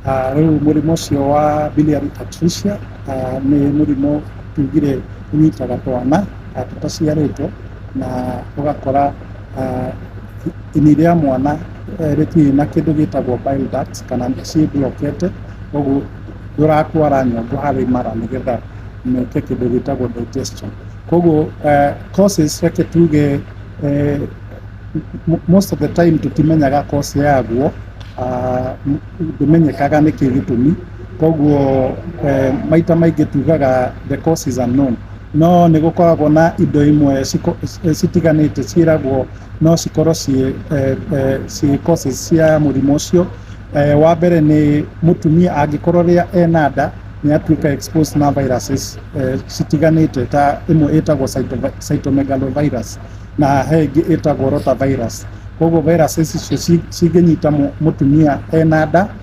Rĩu mũrimũ ũcio wa biliary atresia nĩ mũrimũ tugire ũnyitaga twana tũtaciarĩtwo, na ũgakora ini rĩa mwana rĩtirĩ na kĩndũ gĩtagwo bile ducts kana ciĩ blockete, koguo ndũratwara nyongo harĩ mara nĩgetha meke kĩndũ gĩtagwo digestion. Koguo causes, reke tuge most of the time tũtimenyaga cause yaguo, ndũmenyekaga nĩkĩ gĩtũmi. Koguo maita maingĩ tugaga the cause is unknown, no nĩ gũkoragwo na indo imwe citiganĩte ciĩragwo no cikorwo ciĩ causes cia mũrimũ ũcio. Wa mbere nĩ mũtumia angĩkorwo rĩrĩa ena nda nĩ atuĩka exposed na viruses citiganĩte, ta ĩmwe ĩtagwo cytomegalovirus na he ĩngĩ ĩtagwo rotavirus. Koguo viruses icio cingĩnyita mũtumia ena nda.